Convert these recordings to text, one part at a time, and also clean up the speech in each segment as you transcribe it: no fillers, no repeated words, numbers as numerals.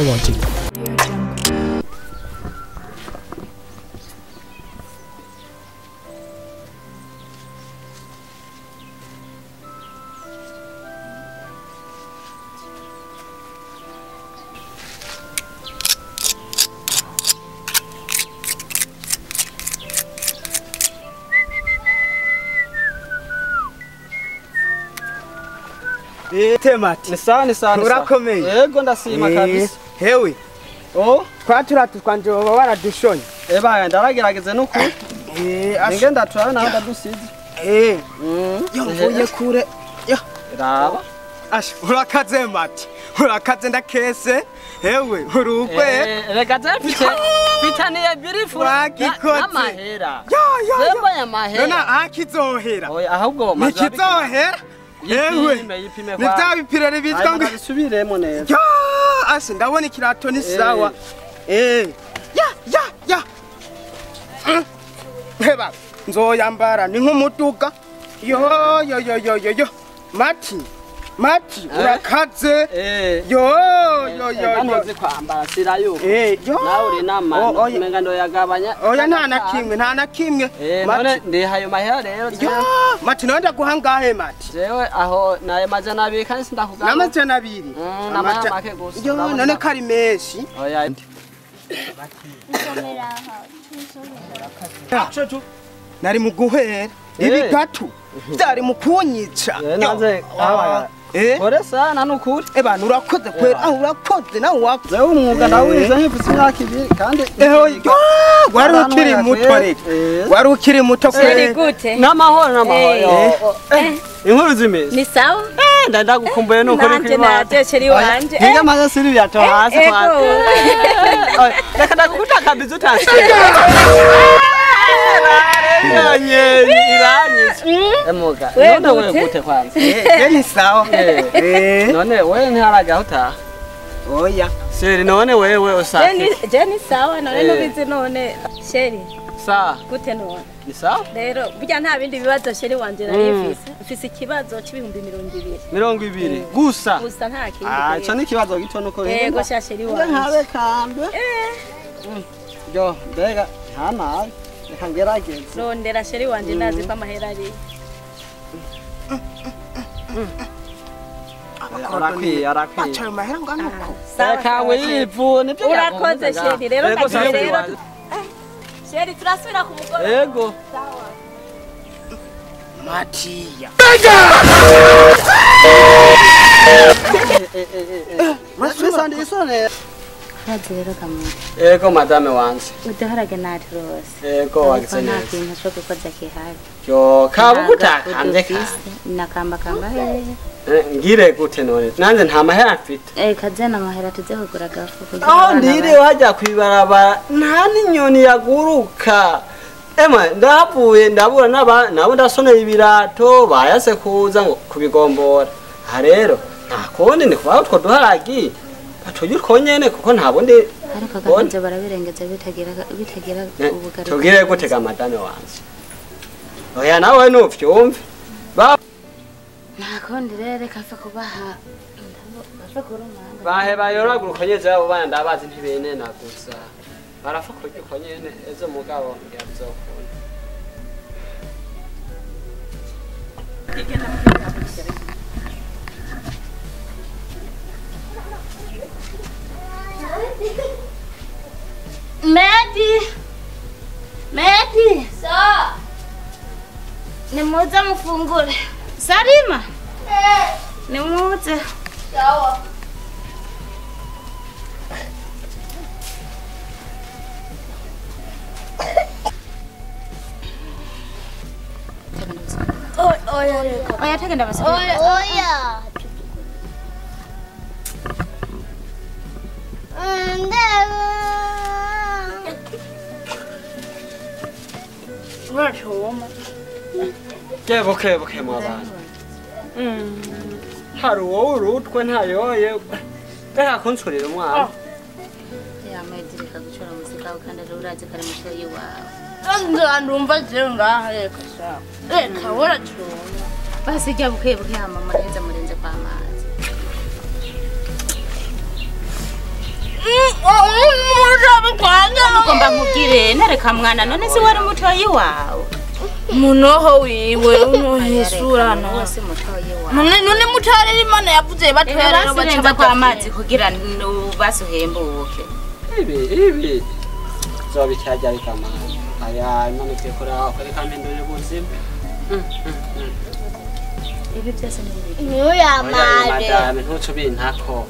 Watching. Temati. Ni sawa ni sawa. Urakomeye. Yego ndasima kabisa. Hewe. Oh, twaturatu twanje baba baradushonye. Eba ndaragerageze nukuri. Ninge ndatwara naho ndadusize. Yo mvuye kure. Yo. Raba. Asha urakaze mati. Urakaze ndakese. Hewe urukwe. Reka je mfite mfitaniye birifu n'amahera. Yo yo. Zemba ya mahera. Nona akizohera. Oya ahubwo nikizohera. Yewe ni bya bipirere bitwa ngo bisubiremo neza. Ya ashe ndabona ikirato ni sawa. Ya ya ya. Heba nzoyambara ni nk'umuduga. Yo yo yo yo yo yo. Mati Mati urakaze. Yo yo yo yo. Nzi kwambara sira yuko. Nawe uri nama umenga ndo yagabanya. Oya nta na kimwe nta na kimwe. Mati ndi hayo mahera rero. Mati nonda guhangahe Mati. Jewe aho naye majana abiri kandi sindakugaba. Namajana abiri. Namajana make gusa. Yo none kari menshi. Oya. Nari mu guhera ibigatu byari mu kunyica. Nanze abaye. Ore sana nukuri. Eba urakoze kwera aho urakoze nawe wakoze. Jewe umwuga ndawize nkifise imyaka ibiri kandi wari ukiri muto reka. Wari ukiri muto kwera. Gute? Namahoro namahoro. Inkuru zimeze. Ni sawa? Ndagukumbuye nukuri kwimana. Nanje naje chéri wanje. Ninga maze siri byato hasi kwa. Reka ndagukuta kabizi utasiye. Emuga. None wewe gute kwanza? Ni sawa. None wewe ntiharaga utaha. Oya. Sheri none wewe usake. Je ni sawa none nubizi none Sheri. Sawa. Gute none? Ni sawa? Rero burya nta bindi bibazo Sheri wanje nari mfise. Mfise ikibazo c'ibihumbi 20. 20 gusa. Gusa nta kindi. Ah, ico ni ikibazo gito nuko rero. Yego sha Sheri wanje. Nkabe kambe. Yo, mbega nta nabi. Reka ngerageze. Rondera Sheri wanje ndazi ko amahera ari. Arakwiye arakwiye. Acha mahera ngano uko. Reka wivu nibyo urakoze Sheri rero ndagiye rero. Sheri turasubira ku mugoroba. Yego. Sawa. Matiya. Masandi isone. Kazi rero kamwe. Yego madame wanje. Uduharage naturose. Yego wagize neza. Nta kintu cyo gukoza kihari. Yo kabuguta kanze ka. Nakamba kamba hehe. Ngire gute none? Nanze nta mahera mfite. Kazana amahera tuze kugura agafu kugira. Aho ndire wajya kwibarabara nta n'inyoni yaguruka. Ema ndahavuye ndabura naba nabo ndasonera ibirato bayase kuza ngo kubigombora. Aha rero nta kundi ni kubaho utwo duharagi. Atugira uko nyene kuko nta bundi ariko gakunze barabirengeza bitagira bitagira ubugari. Tugire gute ga madame wanje? Oya nawe nuvyumve. Nta kundi rero reka mfe kubaha bapfe kurumanga. Bahe bayoragura uko nyene abo bana ndabazi ntibenena gusa. Barapfa kurya uko nyene ejo mugabo ngira bizokunda. Medi! Medi! Sawa. Nimuze mufungure. Salima? Nimuze. Sawa. Oya tagenda basi. Oya. Buke buke mwabana. Hari wowe urutwe ntayoye. Reka kunsurira umwana. Ya medirika gucura muzika kandi urazi kare mushoyi wawe. Ndumva je ngaha reka sha. Reka uracunga. Basi jya buke buke hama murenze murenze kwa mazi. Ugomba nkubwire nereka mwana none si wari mutoyi wawe. Munoho wiwe unohesura no. Wose mutoyi wawe. None mutarera Imana yavuze batwerera baca baca kwa amazi kugira basuhembuke. Ibi zobikirajya bikamara. Aya Imana itekora kuri kampindura ubuzima. Ibi byose ni bibi. Ntuyamare. Madame ntuco bintako.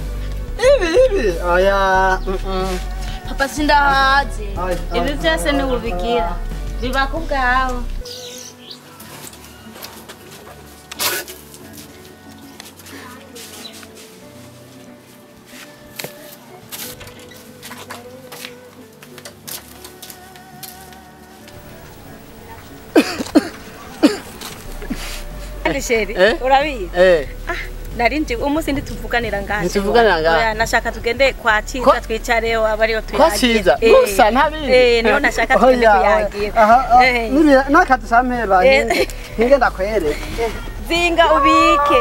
Ibi oya. Papa sindahaze. Ibi byose ni ubigira. Biba ku bwawe. Sheri, urabizi? Narinje umunsi ntituvuganira ngaha. Ntituvuganira ngaha. Oya nashaka tugende kwa Ciza twicare abariyo tuyagira. Kwa Ciza? Gusa ntabizi. Niho nashaka tugende kuyagira. Nibi nakatusampeba ntinge ndakwereke. Zinga ubike.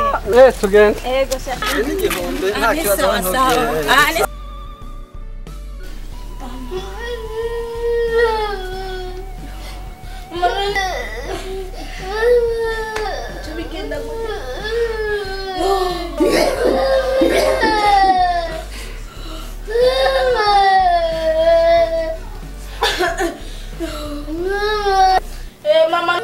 Tugende. Ego sha. N'igihombe nta kibazo ntugire. Mama,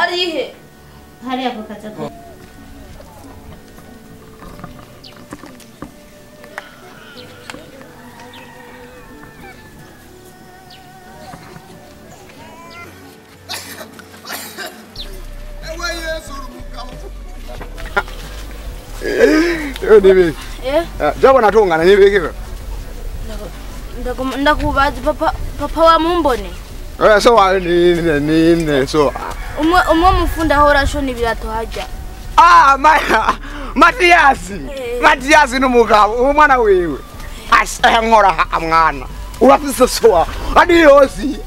arihe hariya ku kazi. Nibiki. Jabo natungana nibiki. Ndakubaza papa wa mumbone. So wa ni so. Umwe mufunda ahora shona ibirato hajya. Ah Matiyasi. Matiyasi n'umugabo umwana wiwe. Nkora mwana. Urafise so. Ani yosi.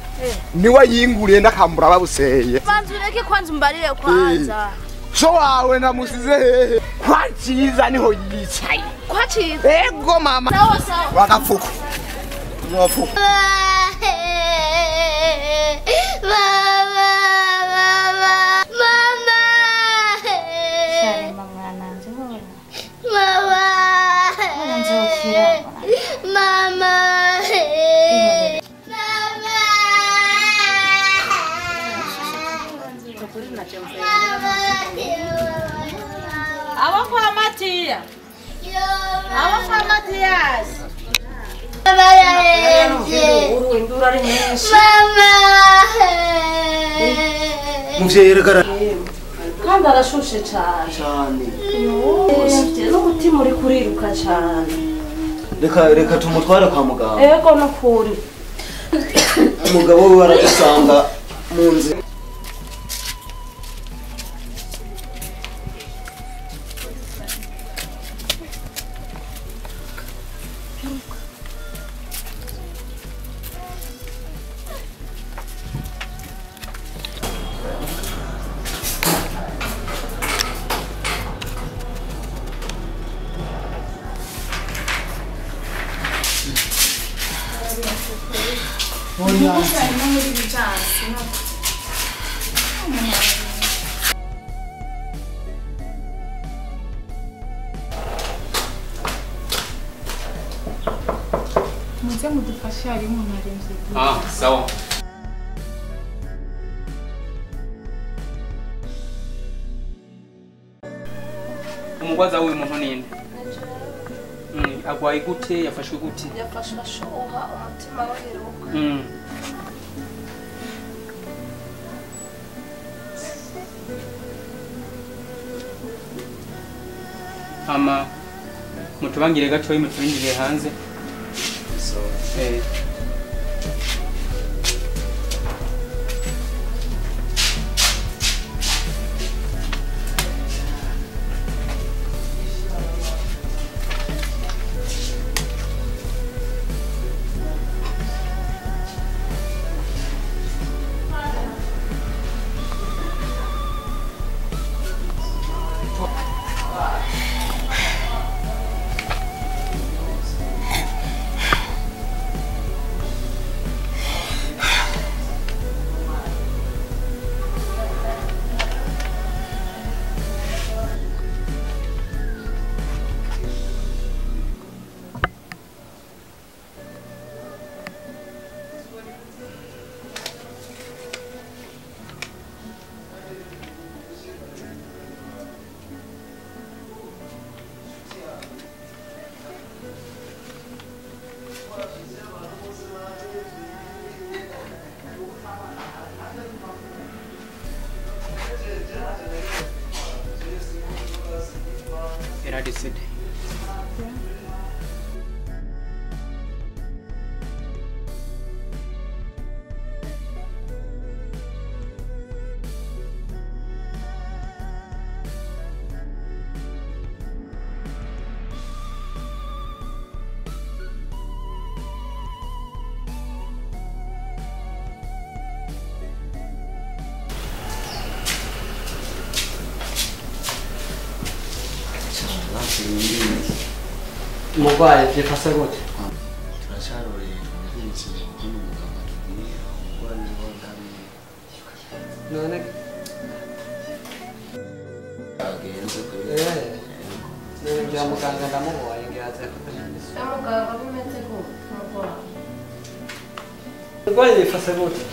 Niwe yinguriye ndakambura babuseye. Banzu ureke kwanza umbarire kwanza. So wawe namusize hehe? Kwa Ciza niho yicaye. Kwa Ciza? Ego mama. Sawa sawa. Wagafuko. Mwafuko. Mama mama mama. Sharema mwana nzora. Mama. Mama. Abo kwa Matiya. Abo kwa Matiyasi. Mama. Muvyeyi regara. Kandi arashushe cyane. Cyane. N'umutima uri kuriruka cyane. Reka tumutware kwa muganga. Ego nukuri. Umugabo we aradusanga mu nzu. Muze mudufashe hari umuntu aremvye. Ah, sawa. Umugwaza w'uyu muntu ninde? Agwaye gute? Yafashwe gute? Yafashwe ashuha umutima waheruka. Ama mutubangire gatoyi muturindire hanze. Yaradesede. Umurwayi byifashe gute? Turacaroreye twumvise ukuntu muganga atubwira umurwayi w'indani. None agenze kuri none ngira muganga ndamubonye ngira aze kutunyisha. Muganga bimeze gute umurwayi? Umurwayi yifashe gute?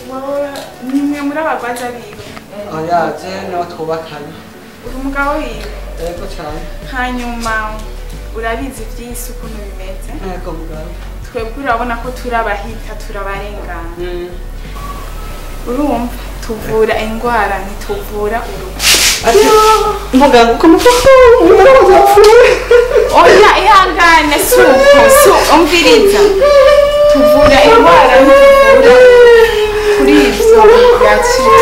Wowe nimwe muri abagwaza biwe? Oya, je niwe twubakanye. Uri umugabo wiwe? Yego cyane. Hanyuma urabizi iby'isi ukuntu bimeze? Yego muganga. Twebwe urabona ko turabahita turabarengana. Urumva tuvura indwara ntituvura urupfu. Muganga uko mupfuye. Oya ihangane suko su umviriza. Tuvura indwara ntituvura kuri ibyo yakira.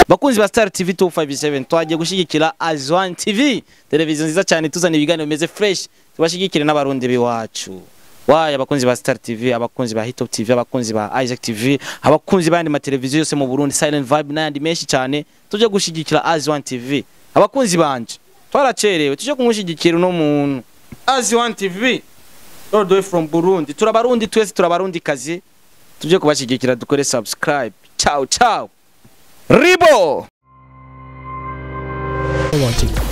Bakunzi ba Star TV 257 twagiye gushigikira Azwan TV, televiziyo nziza cyane tuzana ibiganiro bimeze fresh, tubashigikire n'abarundi biwacu. Waye abakunzi ba Star TV, abakunzi ba Hitop TV, abakunzi ba Isaac TV, abakunzi bandi ma televiziyo yose mu Burundi, Silent Vibe n'ayandi menshi cyane, tuje gushigikira Azwan TV. Abakunzi banje twaracerewe, tuje kumushigikira uno muntu. Azwan TV all the way from Burundi. Turabarundi twese, turabarundi kazi. Tuje kubashigikira dukore subscribe. Ciao ciao. Ribo. Watching.